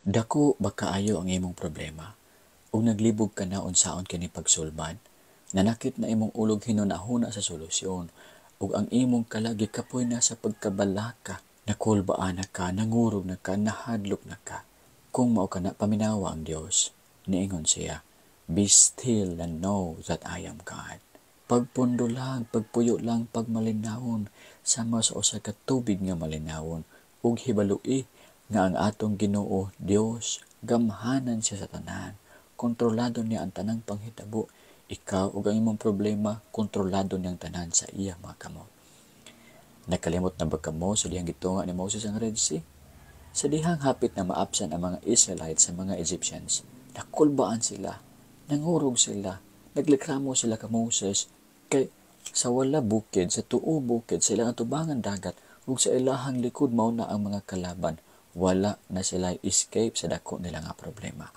Dako ba kaayo ang imong problema? Ug naglibog ka na unsaon kini pagsulbad? Nanakit na imong ulog hinunahuna sa solusyon ug ang imong kalag gikapoy na sa pagkabalaka. Nakulbaan na ka, nangurog na ka, nahadlok na ka. Kung mao kana, paminawa ang Dios. Niingon siya, "Be still and know that I am God." Pagpundo lang, pagpuyo lang, pagmalinawon, sama sa usa ka tubig nga malinawon, ug hibalui nga ang atong Ginoo Dios, gamhanan siya sa tanan. Kontrolado niya ang tanang panghitabo. Ikaw ug ang imong problema, kontrolado niyang tanan sa iya mga kamot. Nakalimot na ba kamo sa dihang gitunga ni Moses ang Red Sea? Sa dihang hapit na maapsan ang mga Israelites sa mga Egyptians, nakulbaan sila, nangurog sila, nagreklamo sila ka Moses, kay sa wala bukid, sa tuo bukid, sa ilang atubangan dagat, ug sa ilahang likod mao na ang mga kalaban. Wala na sila escape sa dako nila nga problema.